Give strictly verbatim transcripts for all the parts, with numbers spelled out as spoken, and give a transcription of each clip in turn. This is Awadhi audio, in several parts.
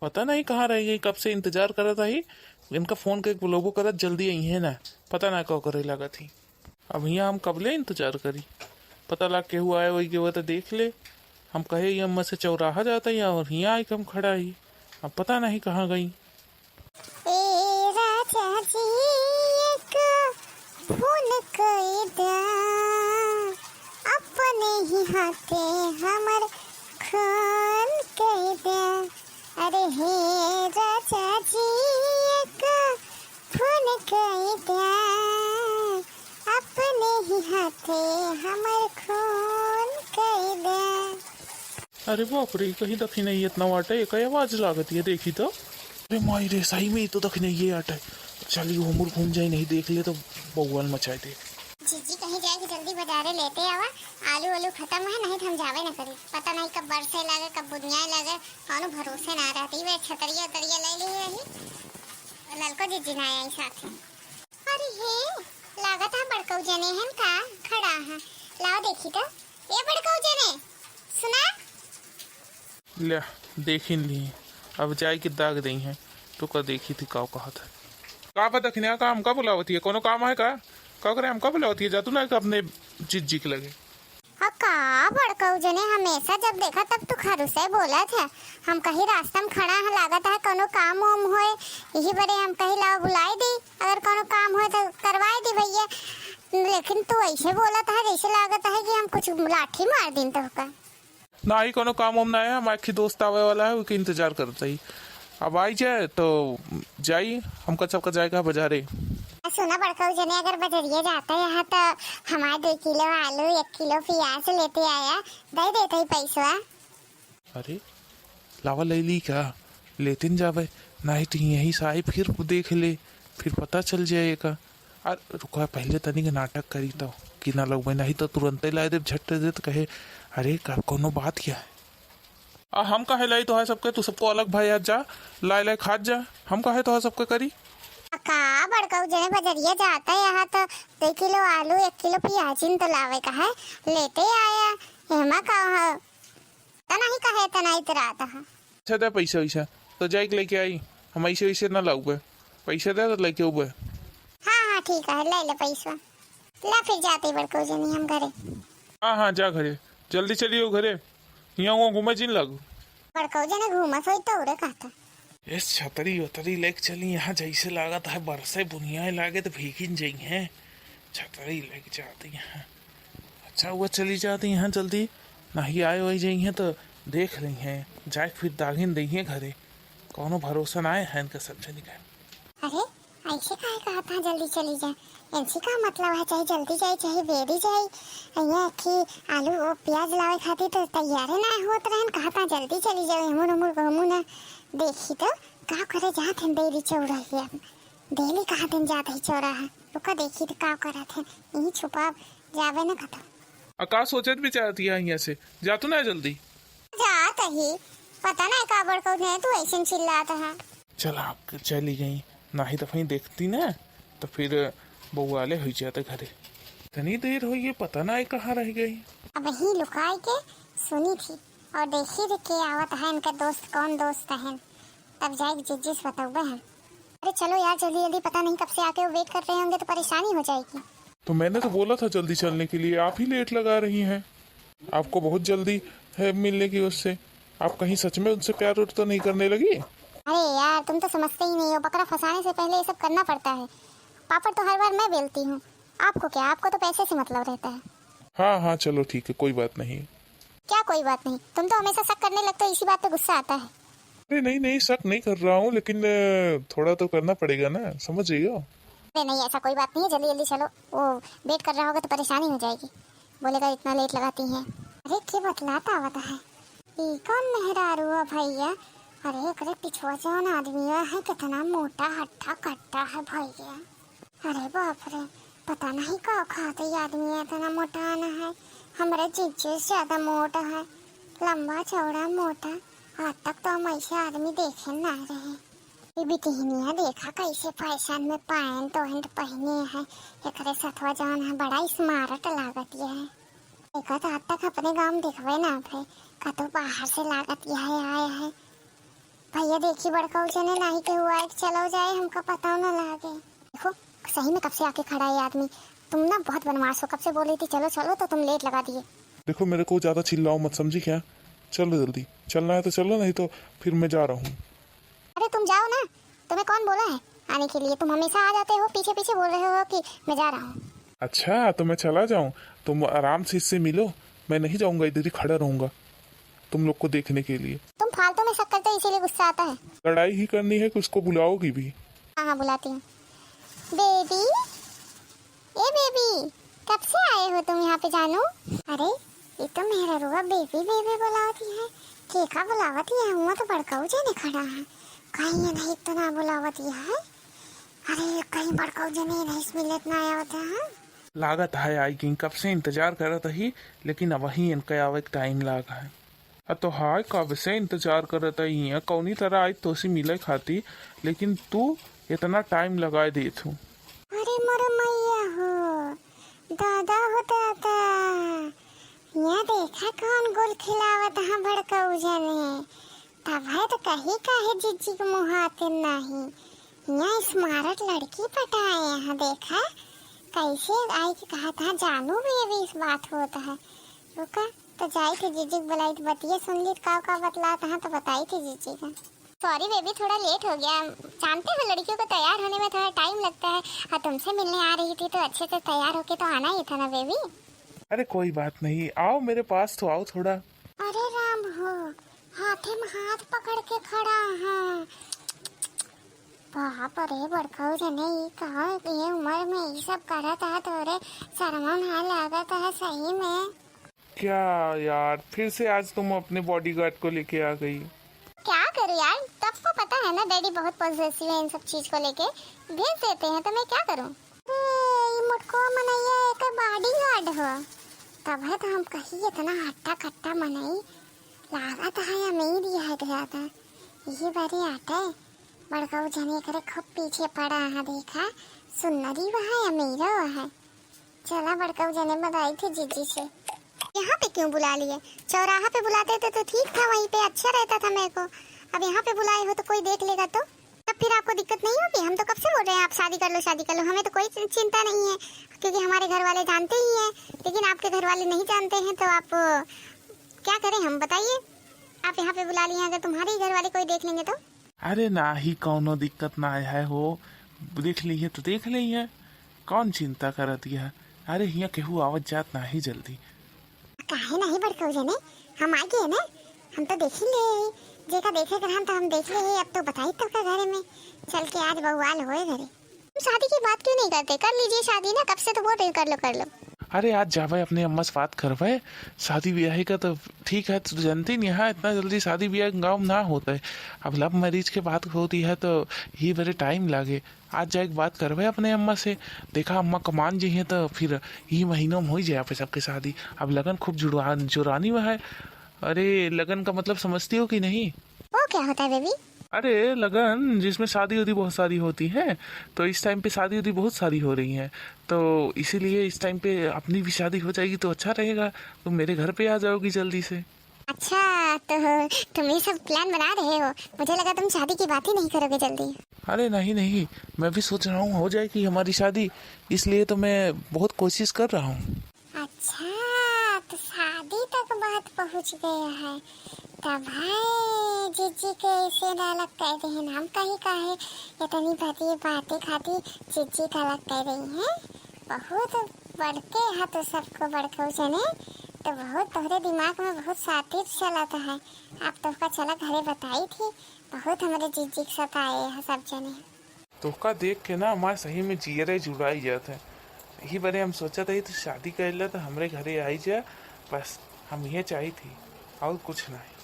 पता नहीं कहाँ रह गई, कब से इंतजार करत ही। इनका फोन के बुलाबो करत, जल्दी अइहैं ना। पता ना का करे लागत ही। अब हियाँ हम कबले इंतजार करी? पता लाग केहू आए वही गए तो देख ले। हम कहे, "ये अम्मा से चौराहा जाता ही और हियाँ आइके हम खड़ा ही।" अब पता नहीं कहाँ गई। ए राजा जी, एक फोन कई दा, अपने ही हाथे हमर खून कई दा। अरे हे राजा जी, एक फोन कई दा, अपने ही हाथे हमर खून कई दा। अरे बाप रे, कहीं दखिनैये इतना वाटे, एका आवाज लागत है, देखी तो। अरे माई रे, सही में ई तो दखिनैये आटे। चली, वो मुड़ घूम जाई, नहीं देख ले तो बउआल मचाए दे। जीजी कहीं जाए कि जल्दी बाजारे लेते आवा, आलू आलू खत्म है, नहीं तो हम जावे न करी। पता नहीं कब बरसे लागे, कब बुनियाए लागे, कौनो भरोसे ना रहती। वे छतरिया उतरिया ले ली रही, ललको जीजी ना आई साथ में। अरे हे, लागत है बड़कऊ जने हन का खड़ा है। लाओ देखी तो, ए बड़कऊ जने, सुना। ले, देखिन ली, अब जाए के दाग दई है, तो का देखी थी का कहत है। का बा दखिनिया, का हमका बुलावत है? कोनो काम है का? का करे हमका बुलावत है? जा तू ना अपने जीजी के लगे। और का बड़कऊ जने, हमेशा जब देखा तब तू खरू से बोलत है। हम कहीं रास्ता में खड़ा है, लागत है कोनो काम वाम होए, यही बरे हम कहीं लाओ बुलाई दी, अगर कोनो काम होए तो करवाई दी भैया। लेकिन तू ऐसे बोलत है जैसे लागत है कि हम कुछ लाठी मार दिन तोहका। नाही, कोनो काम वाम ना है, हमारे एक दोस्त आवे वाला है, ओके इंतजार करत ही। अब आई जाए तो जाई, हमका सबका जाएगा बाजारे। सुना बड़कऊ जने, अगर बजरिया जाता है तो हमारे दो किलो आलू, एक किलो प्याज लेते आया, दे देते ही पैसवा। अरे, लावा ले ली का? लेतिन जावे, नाही तो यहीं से आई फिर देख ले, फिर पता चल जाए का। अरे रुका, पहले तनिक नाटक करी तो कि ना लउबे, नहीं तो तुरंते लाए देब झट दे तो कहे, "अरे का कोनो बात क्या है?" आ हम काहे लाई तोहार सबके, तू सबको अलग भाई आज जा, लाए लाए खात जा, हम काहे तोहार सबके करी? आ का बड़कऊ जने बजरिया जाता है यहाँ तो दो किलो आलू, एक किलो प्याजिन तो लावे का है, लेते आया, एमा का है? तना ही कहे तना इतरात है। अच्छा दे पैसा वैसा, तो जाइके लेके आई, हम ऐसे वैसे ना लाउबे, पैसा दे तो लेके उबे। हाँ हाँ ठीक है, ले ले पैसा, ला फिर जाते बड़कऊ जनी हम घरे। हाँ हाँ जा घरे, जल्दी चलियो घरे, यहाँ वहाँ घूमे जिन लागू। बड़कऊ जने घूमत होई तो उरे कहता। इस छतरी उतरी लेके चली, यहाँ जैसे लागत है बरसे बुनियाए लागे तो भीगिन जइहैं। छतरी लेके जाती हैं। अच्छा हुआ चली जाती हैं जल्दी, नहीं आए वही जइहैं तो देख लेइहैं, जाए फिर दागिन दइहैं घरे। कौनो भरोसा ना है इनका सब जनी का। अरे ऐसे काहे कहत है जल्दी चली जाए? इनसे का मतलब है, चाहे जल्दी जाए चाहे बेरी जाए। यहाँ कि आलू वो प्याज लावे खातिर तो तैयारे ना होत रहन, कहत है जल्दी चली जाए, हमूर हमूर घूमू ना। देखी तो का करे जात हैं देरी चौराहे। डेली कहाँ दिन जात ही चौराहा, ओका देखी त का करत है, यहीं छुपाब, जाबे न कतौ। आ का सोचत विचारत हिया हियाँ से? जा तू ना जल्दी। जात ही, पता नहीं का बड़कऊ ने तू ऐसे चिल्लात है। चल आप चली गई, नाही तो वहीं देखती ना, तो फिर बउआले हुई जाते घरे। इतनी देर हुई है, पता ना कहाँ रह गई। अब वहीं लुकाई के सुनी थी और देखी रे के आवत है इनका दोस्त, कौन दोस्त है। तब जाइके जिज्जी से बतउबे हम। अरे चलो यार, जल्दी जल्दी, पता नहीं कब से आके वो वेट कर रहे होंगे तो परेशानी हो जाएगी। तो मैंने तो बोला था जल्दी चलने के लिए, आप ही लेट लगा रही हैं। आपको बहुत जल्दी है मिलने की उससे। आप कहीं सच में उनसे प्यार उर तो नहीं करने लगी? अरे यार, तुम तो समझते ही नहीं हो, बकरा फंसाने से पहले ये सब करना पड़ता है। पापड़ तो हर बार मैं बेलती हूँ, आपको क्या, आपको तो पैसे से मतलब रहता है। हाँ हाँ चलो ठीक है, कोई बात नहीं। क्या कोई बात नहीं? तुम तो हमेशा शक करने लगते हो, इसी बात पे गुस्सा आता है। अरे नहीं नहीं, शक नहीं कर रहा हूँ, लेकिन अ, थोड़ा तो करना पड़ेगा ना, समझ रही हो? अरे नहीं, ऐसा कोई बात नहीं है, जल्दी जल्दी चलो, वो वेट कर रहा होगा तो परेशानी हो जाएगी, बोलेगा इतना लेट लगाती हैं। अरे के बतलात आवत है, ई कौन मेहरारू है भैया? अरे एकरे पिछुआ जौन आदमी है, कितना मोटा हट्टा कट्टा है भैया। अरे बाप रे, पता नहीं का खात ई आदमी इतना मोटान है। हमरे जीजे से ज्यादा मोटा है, लंबा चौड़ा मोटा। आज तक तो हम ऐसे आदमी देखे ना रहे। ये बिटिहनिया देखा कैसे फैशन में पैंट वैंट पहने है, एकरे सथवा जौन है बड़ा स्मार्ट लागत है। एका तो आज तक अपने गाँव में देखबे ना भे, कतो बाहर से लागत है आए है। भैया देखी बड़कऊ जने, नाही केहू आए, चलो जाए, हमका पता न लागे। देखो, सही में कब से आके खड़ा है ये आदमी। तुम ना बहुत बनवास हो, कब से बोल रही थी चलो चलो तो तुम लेट लगा दिए। देखो, मेरे को ज्यादा चिल्लाओ मत, समझी क्या? चलो जल्दी, चलना है तो चलो, नहीं तो फिर मैं जा रहा हूँ। अरे तुम जाओ ना, तुम्हें कौन बोला है आने के लिए? तुम हमेशा आ जाते हो, पीछे पीछे बोल रहे हो कि मैं जा रहा हूँ। अच्छा, तो मैं चला जाऊँ? तुम आराम से इससे मिलो, मैं नहीं जाऊँगा, इधर ही खड़ा रहूँगा तुम लोग को देखने के लिए। तुम फालतू में शक करते हो, इसीलिए गुस्सा आता है। लड़ाई ही करनी है कि उसको बुलाओगी भी? हाँ हाँ, बुलाती हूँ। बेबी, ए बेबी, कब से आए हो तुम यहाँ पे जानू? अरे, ये तो मेहररुआ बेबी बेबी बुलावती है। केका बुलावती है? हुआ तो बड़कऊ जने खड़ा है। कहीं ये नहीं तो ना बुलावती है। अरे, कहीं बड़कऊ जने नहीं मिलत ना आवत है, हाँ? लागत है आई गई, कब से इंतजार करत ही, लेकिन अबहीं इनके आवे के टाइम लाग है। अ तो हाय, कब से इंतजार करत ही, कौनी तरह आई तोसी मिले खाती, लेकिन तू इतना टाइम लगाए देत हूँ। अरे मोर मैया हो, दादा हो दादा, यहाँ देखा कौन गुल खिलावत है बड़कऊ जने। तब है तो कही काहे जिज्जी के मुहाते नहीं, यहाँ स्मार्ट लड़की पटाए हैं। देखा कैसे आई के कहा था जानू भी अभी इस बात होता है। रुका, तो जाई थे जिज्जी के बुलाई तो बतिये सुन ली, का का बतलात है तो बताई थे जिज्जी का। सॉरी बेबी, थोड़ा लेट हो गया। जानते हो लड़कियों को तैयार होने में थोड़ा टाइम लगता है, और तुमसे मिलने आ रही थी तो अच्छे से तैयार होके तो आना ही था ना बेबी। अरे कोई बात नहीं, आओ मेरे पास तो आओ थोड़ा। अरे राम हो, हाथे में हाथ पकड़ के खड़ा है। बाप रे, बड़कऊ जने ई का, ये उम्र में ई सब करत है, तोरे शर्मो ना लागत है सही में। क्या यार, फिर से आज तुम अपने बॉडीगार्ड को लेके आ गई? क्या करूँ यार, सबको पता है ना, डैडी बहुत पॉजेसिव है इन सब चीज को लेके, भेज देते हैं, तो मैं क्या करूँ? ए, ई मोटको मनैया एक बॉडीगार्ड हो, तब है तो हम कही इतना हट्टा कट्टा मनई, लागत है अमीर ही है ज्यादा। यही बारी आटे, बड़कऊ जने करे खूब पीछे पड़ा है, देखा, सुन्नरी वह है, अमीरो वह है। चला बड़कऊ जने बताई थे जिज्जी से। यहाँ पे क्यों बुला लिए? चौराहा पे बुलाते थे तो ठीक था, वहीं पे अच्छा रहता था मेरे को। अब यहाँ पे बुलाए हो तो कोई देख लेगा तो? तब फिर आपको दिक्कत नहीं होगी? हम तो कब से बोल रहे हैं आप शादी कर लो, शादी कर लो, हमें तो कोई चि-, चिंता नहीं है, क्योंकि हमारे घर वाले जानते ही हैं। लेकिन आपके घर वाले नहीं जानते हैं तो आप, अ, क्या करें हम, बताइए? आप यहाँ पे बुला लिए, अगर तुम्हारे ही घर वाले कोई देख लेंगे तो? अरे नाही, कौनो दिक्कत ना है हो, देख लीहे तो देख लीहे, कौन चिंता करत यह? अरे हियाँ केहू आवत जात नाही जल्दी। काहे नाही बड़कऊ जने, हम आ गए ना, हम तो देख ही ले, जेका देखे के रहन तो हम देख ले, अब तो बताई तो का घरे में, चल के आज बवाल होए घरे। तुम शादी की बात क्यों नहीं करते, कर लीजिए शादी ना, कब से तो बोल रही हूँ कर लो, कर लो। अरे आज जावे अपने अम्मा से बात करवे, शादी ब्याह का तो ठीक है, तू जानती नहीं यहाँ इतना जल्दी शादी ब्याह गाँव में ना होता है। अब लव मैरिज के बात होती है तो ये बड़े टाइम लागे। आज जाके बात करवे अपने अम्मा से, देखा अम्मा का मान जइहे तो फिर यही महीनों में हो ही जाए आप सबके शादी। अब लगन खूब जुड़वा-, जोरानी में है। अरे लगन का मतलब समझती हो कि नहीं? वो क्या होता है बेबी? अरे लगन जिसमें शादी उदी बहुत सारी होती है, तो इस टाइम पे शादी उदी बहुत सारी हो रही हैं, तो इसीलिए इस टाइम पे अपनी भी शादी हो जाएगी तो अच्छा रहेगा। तुम मेरे घर पे आ जाओगी जल्दी से। अच्छा, तो तुम ये सब प्लान बना रहे हो? मुझे लगा तुम शादी की बात ही नहीं करोगे जल्दी। अरे नहीं नहीं, मैं भी सोच रहा हूँ हो जाएगी हमारी शादी, इसलिए तो मैं बहुत कोशिश कर रहा हूँ। अच्छा, तो शादी तक बात पहुँच गया है। तब है जिज्जी के इसे अलग कह दे हैं, हम कही का है इतनी बड़ी बातें खाती जिज्जी का अलग कह रही हैं। बहुत बढ़ के है तो सबको बड़कऊ जने, तो बहुत तोहरे दिमाग में बहुत सातिर चलत है। आप तोहका चला घरे बताई थी, बहुत हमरे जिज्जी के साथ आए हैं सब जने। तोहका देख के ना हमार सही में जियरे जुड़ाई जात है। यही बरे हम सोचत हई तो शादी कर ले तो हमरे घरे आई जा, बस हम ये चाही थी और कुछ नहीं।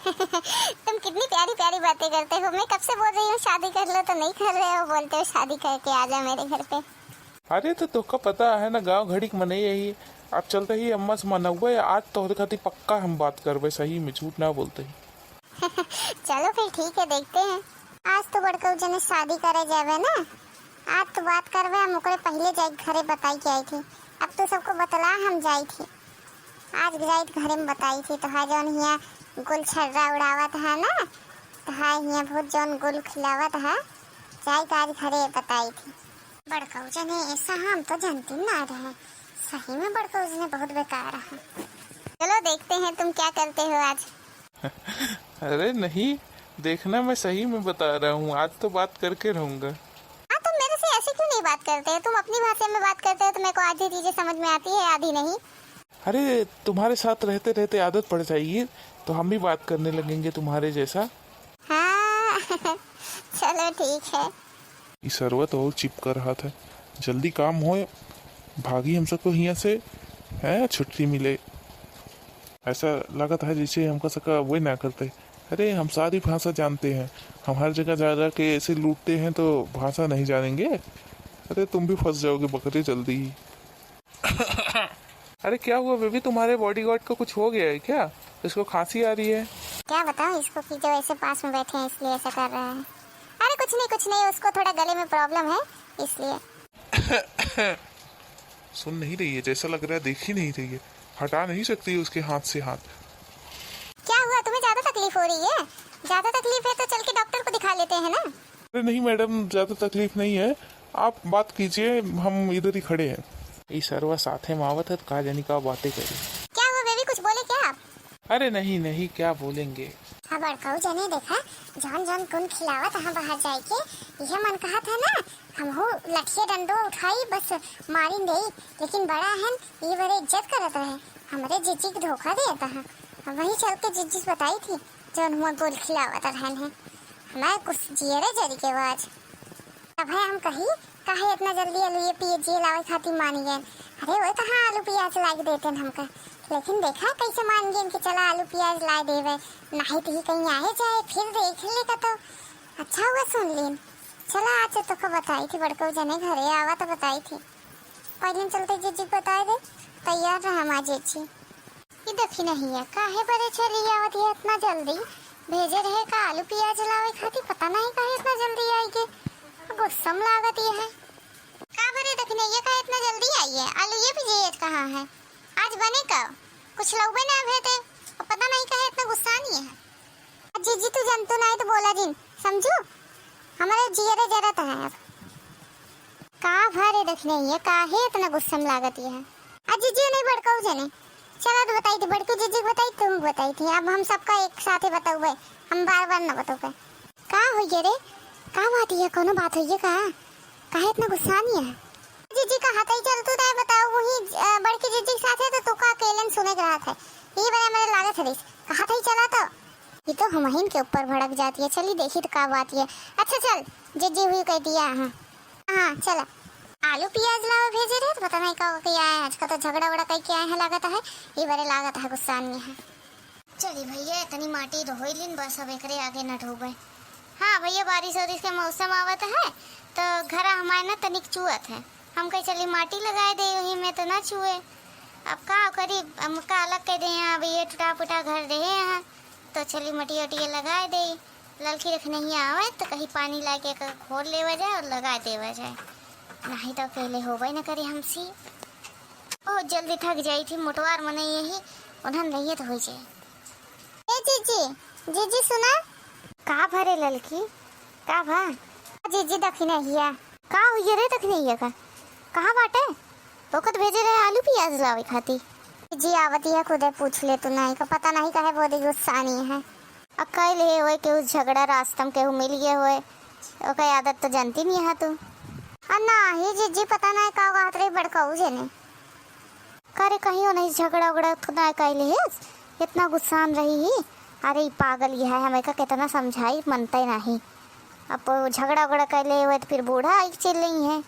तुम कितनी प्यारी प्यारी बातें करते हो। मैं कब से बोल रही हूँ शादी कर लो तो नहीं कर रहे हो, बोलते हो शादी करके आ जा मेरे घर पे। अरे तो तोहका पता है ना गाँव घड़ी के मनई यही। आप चलते ही अम्मा से मनउबे, आज तोहरे खातिर पक्का हम बात करबे सही में, झूठ ना बोलते ही। चलो फिर ठीक है, देखते हैं। आज तो बड़कऊ जने शादी करे जावे ना, आज तो बात करबे, हम ओकरे पहले जाए घरे बताई के आई थी। अब तो सबको बतला हम जाई थी, आज जाई थी घरे में बताई थी। तो है जौन हिया गुलछर्रा उड़ावत है ना, हाँ, हियाँ बहुत जौन गुल खिलावत है, जाई के आज घरे बताई थी। बड़कऊ जने ऐसा हम तो जानती ना रहे, सही में बड़कऊ जने बहुत बेकार है। चलो देखते हैं तुम क्या करते हो आज। अरे नहीं, देखना, मैं सही में बता रहा हूँ, आज तो बात करके रहूँगा। हाँ, तुम मेरे से ऐसे क्यों नहीं बात करते हो? तुम अपनी भाषा में बात करते हो तो मेरे को आधी चीजें समझ में आती है, आधी नहीं। अरे, तुम्हारे साथ रहते रहते आदत पड़ जाएगी, तो हम भी बात करने लगेंगे तुम्हारे जैसा। हाँ। चलो ठीक है। ई सरवा तो और चिपका रहा था, जल्दी काम होए, भागी हम सबको हियाँ से, हैं, छुट्टी मिले। ऐसा लगत है जैसे हमका सका वही ना करते। अरे, हम सारी भाषा जानते हैं, हम हर जगह जा जा के ऐसे लूटते हैं तो भाषा नहीं जानेंगे? अरे, तुम भी फंस जाओगे बकरे जल्दी ही। अरे, क्या हुआ बेबी, तुम्हारे बॉडीगार्ड को कुछ हो गया है क्या? इसको खांसी आ रही है। क्या बताऊं इसको कि जो ऐसे पास में बैठे हैं इसलिए ऐसा कर रहा है। अरे कुछ नहीं, कुछ नहीं, उसको थोड़ा गले में प्रॉब्लम है इसलिए। सुन नहीं रही है, जैसा लग रहा है देख ही नहीं रही है, हटा नहीं सकती है उसके हाथ से हाथ। क्या हुआ, तुम्हें ज्यादा तकलीफ हो रही है? ज्यादा तकलीफ है तो चल के डॉक्टर को दिखा लेते हैं ना। अरे नहीं मैडम, ज्यादा तकलीफ नहीं है, आप बात कीजिए, हम इधर ही खड़े हैं। ई सरवा साथे में आवत है तो का जानी का बातें करी। क्या हुआ बेबी, कुछ बोले क्या आप? अरे नहीं नहीं, क्या बोलेंगे। अब बड़काऊ जने देखा, जौन जौन गुल खिलावत है बाहर जाए के, यह मन कहत है ना, हमहू लठिया डंडो उठाई, बस मारिन देई, लेकिन बड़ा हन, ये बड़े इज्जत करत रहे, हमरे जिज्जी के धोखा देता है। अब वही चल के जिज्जी से बताई थी, जौन हुआ गुल खिलावत रहन है, हमारे कुछ जियरे जरी के आज। तब है हम कही, काहे इतना जल्दी आलू ये पिए जिए लावे खातिर मान गए? अरे वो कहाँ आलू प्याज ला के देते हैं हमका, लेकिन देखा कैसे मान गए कि चला आलू प्याज ला देवे, नहीं तो ही कहीं आए जाए, फिर देख ले का तो। अच्छा हुआ सुन लीन। चला आज तो को बताई थी, बड़को जने घरे आवा तो बताई थी, पहले चलते जिज्जी को बताए दे, तैयार रहे हमार जिज्जी। ई दखिनहिया, काहे बरे चली आवत है इतना जल्दी? भेजे रहे का आलू पियाज लावे खातिर, पता नहीं काहे इतना जल्दी आई गे। गुस्सा में लागत है। का बरे दखिनहिया, काहे इतना जल्दी आई है? आलू ये पियाज कहाँ है? आज बने का? कुछ लउबे ना भेते। पता नहीं काहे इतना गुस्सा नहीं है। आ जिज्जी, तू जानतू नाई तो बोला जिन, समझू? हमारे जियरे जरत है अब। का भरे दखिनहिया, काहे इतना गुस्सा में लागत है? आ जिज्जी नहीं बड़काऊ जने, चला तो बताई थी, बड़की जिज्जी को बताई, तुम बताई थी, अब हम सबका एक साथे बताऊबे, हम बार बार ना बताऊबे। का होइए रे, का बात है, कोनो बात होइए का? काहे इतना गुस्सा नहीं है? जिज्जी का हाथ ही चल तू दाई बताओ, वही अ, बड़की जिज्जी के साथ है तो तू का अकेले में सुने के रहत है, ये बड़े मेरे लागत है देश, कहा था ही चला तो। ये तो हमहिन के ऊपर भड़क जाती है। चली देखी तो का बात ये। अच्छा चल, जे जे हुई कह दिया। हाँ, हाँ, चला। आलू पियाज लावे भेजे रहे, तो पता नहीं का किया है, आज का तो झगड़ा वगड़ा कह के आए हैं लागत है, ये बरे लागत है गुस्सा नहीं है। चली भैया, इतनी माटी ढोई लिन, बस अब एकरे आगे न ढोबे। हाँ भैया, बारिश वारिश के मौसम आवत है, तो घरा हमारे ना तनिक चुअत है, हम कहे चली माटी लगाए दे, वही में तो ना चुए। अब का करी, हम का अलग कह दे हैं, अब ये टूटा फूटा घर दे हैं, तो चली मटिया उटिया लगाए दे। ललकी रख नहीं आवे तो कहीं पानी लाके एकर खोल लेवा जाए और लगा देवा जाए, नहीं तो अकेले होबे न करे हमसे। बहुत जल्दी थक जाई थी, मोटवार मने यही उन्हन नहीं तो हो जाए। ए जीजी, जीजी सुना। का भरे ललकी, का भा? जीजी दखिनहिया। का हुई रे दखिनहिया का? कहाँ बाटे? ओकत भेजे रहे आलू पियाज लावे खातिर। जी आवत है, खुदे पूछ ले तू, नहीं का पता नहीं काहे बोली गुस्सानी है। अब कह ले होए केहू झगड़ा रास्ता में केहू मिल गए होए, ओकर आदत तो जानती नहीं है तू। आ नाही जिज्जी, पता नहीं का कहत रही बड़काऊ जने। करे कहियो नहीं झगड़ा उगड़ा तो नहीं कह ले, इतना गुस्सान रही ही। अरे ई पागल ये है, हमें का कितना समझाई, मनते नहीं। अब झगड़ा उगड़ा कह ले होए तो फिर बूढ़ा आई चल रही है।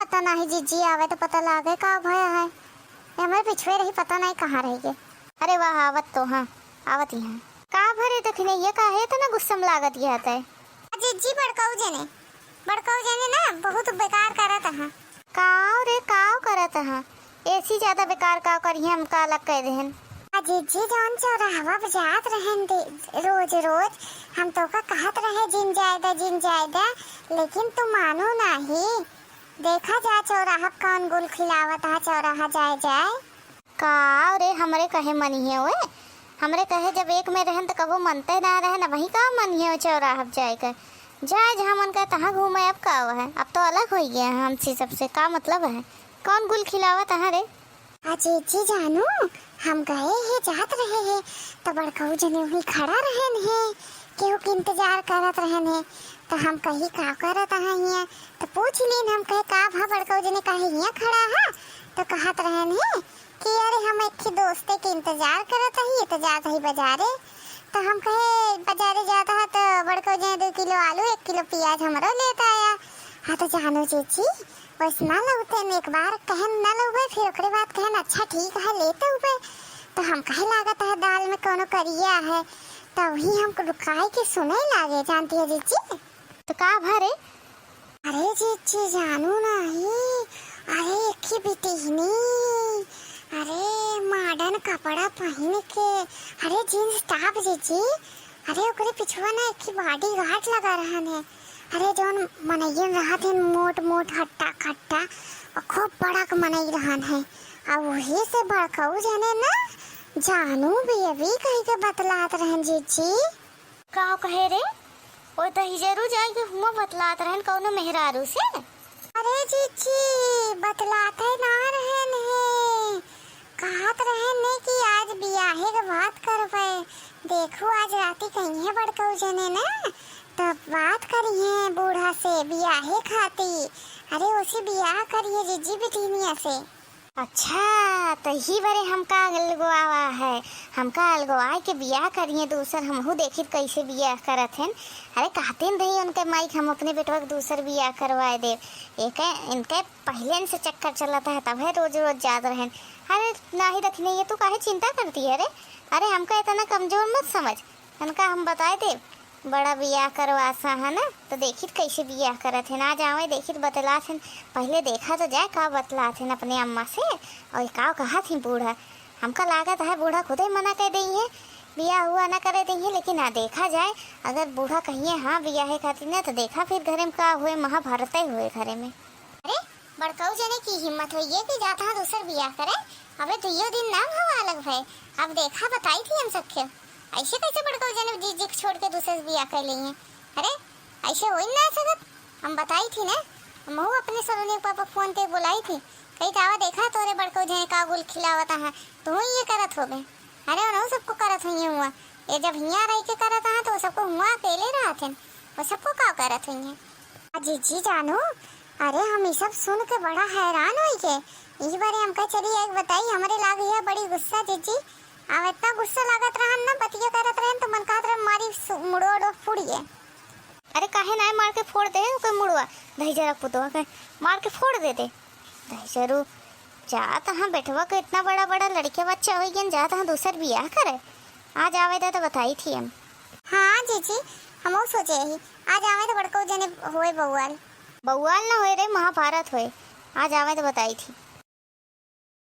पता नाही जिज्जी आवे तो पता लागे का भया है। ये हमारे पिछुए रही, पता नहीं कहाँ रह गए। अरे वाह, आवत तो हाँ, आवत ही हाँ। का भरे दखिनहिया, काहे इतना गुस्सा में लागत है तै? आ जिज्जी बड़काऊ जने, बड़काऊ जने ना बहुत बेकार करत हाँ। काव रे, काव करत हाँ? ऐसी ज्यादा बेकार काव करिए, हम का अलग कह देहन। आ जिज्जी जौन चौराहवा पे जात रहन दे, रोज रोज हम तो का कहत रहे जिन जाए दे, जिन जाए दे, लेकिन तू मानो नाही। देखा जा चौराहा पे कौन गुल खिलावत है, चौराहा जाए जाए। का रे, हमरे कहे मनी है ओए? हमरे कहे जब एक में रहन त कबो मनते ना रहे, न वही का मन है चौराहा पे जाए के। जाए जहाँ मन करे तहाँ घूमे, अब का है, अब तो अलग होइ गए हैं हमसे, सबसे का मतलब है, कौन गुल खिलावा तहाँ रे? आ जीजी जानू, हम गए हैं, जात रहे हैं, तो बड़कऊ जने वहीं खड़ा रहन है, केहू के इंतजार करत रहन है, तो हम कही का करत है हियाँ, तो पूछ लीन, हम कहे का भा बड़कऊ जने काहे हियाँ खड़ा है, तो कहत रहन है कि अरे हम एक ही दोस्ते के इंतजार करत ही, तो जात ही बाजारे। तो हम कहे बाजारे जात है तो बड़कऊ जने दो किलो आलू, एक किलो प्याज हमरो लेत आया। हाँ तो जानू जीजी, वैसे ना लौटे न, एक बार कहन ना लौटे, फिर ओकरे बाद कहन अच्छा ठीक है लेते हुए। तो हम कहे लागत है दाल में कोनो करिया है, तो वही हम लुकाए के सुने लागे, जानती है जीजी। तो का भरे? अरे जीजी जानू नाही, अरे एक ही बिटिहनी, अरे modern कपड़ा पहिन के, अरे jeans top जीजी, अरे ओकरे पिछुआ ना एक ही bodyguard लगा रहन है। अरे जौन मनइयन रहत हैं मोट मोट हट्टा कट्टा, और खूब बड़क मनई रहन है। और वही से बड़कऊ जने ना जानू बेबी कही के बतलात रहन जीजी। का कहे रे? ओ दहिजरू जाए के हुआ बतलात रहन कौनो मेहरारू से? अरे जीजी, बतलाते ना रहन है, कहत रहन ने कि आज बियाहे के बात करबे। देखू आज राती कहिए बड़कऊ जने ना, तब बात करिए बूढ़ा से बियाहे खाती। अरे उसी बियाह करिए जीजी बिटिनिया से। अच्छा, त ही बरे हमका अलगवावा है, हमका अलगवाए के बियाह करिए दूसर, हमहू देखित कैसे बियाह करत हन। अरे कहते न रही उनके माई के हम अपने बेटवा के दूसर बियाह करवाए देब। एक इनके पहले से चक्कर चलत है, तब है रोज रोज जात रहन। अरे नाही रखने ये तू काहे चिंता करती है रे? अरे हमका इतना कमजोर मत समझ, इनका हम बताए देब। बड़ा बियाह करवासा है ना, तो देखित कैसे बियाह करत हैं। आज आवे देखित बतलात हैं, पहले देखा तो जाए का बतलात हैं अपने अम्मा से। और का कहत हैं बूढ़ा, हमका लागत है बूढ़ा खुदे मना कर देई है, बियाह हुआ ना करे देई है। लेकिन आ देखा जाए, अगर बूढ़ा कहिए हाँ बियाहे खातिर ना, तो देखा फिर घरे में का हुए, महाभारत हुए घरे में। अरे बड़कऊ जने की हिम्मत होइए कि जात हाँ दूसर बियाह करे। अबे दुइयो दिन ना भवा अलग भए। अब देखा बताई थी हम सबके। ऐसे कैसे बड़कऊ जने जीजी के छोड़ के दूसर से बियाह कर लेइए? अरे ऐसे हो ही ना सकत। हम बताई थी ना, हमहू अपने सलोनी के पापा फोन पे बुलाई थी, कही जावा देखा तोरे बड़कऊ जने का गुल खिलावत है, तू ये करत होबे। अरे उनहू सबको करत हुई हुआ, ये जब हियाँ रह के करत है तो सबको हुआ अकेले रहत हैं, वो सबको का करत हुई है। आ जीजी जानू, अरे हम ई सब सुन के बड़ा हैरान होई गए। ई बारे हमका चली एक बताई, हमरे लाग है बड़ी गुस्सा जीजी। अब इतना गुस्सा लागत रहन ना, बतिया करत रहन तो मन कहत रहे मारी सु-, मुड़वा उड़वा फूट गए। अरे काहे ना मार के फोड़ दे ओके मुड़वा, दही जरा पुतवा के मार के फोड़ दे दे। दही जरू जात हाँ बेटवा के इतना बड़ा बड़ा लड़के बच्चा हो गए, जात हाँ दूसर बियाह करे। आज आवे दे तो बताई थी हम। हाँ जीजी, हमहू सोचे ही आज आवे तो बड़को जने होए बउआल। बउआल ना होए रे, महाभारत होए। आज आवे तो बताई थी।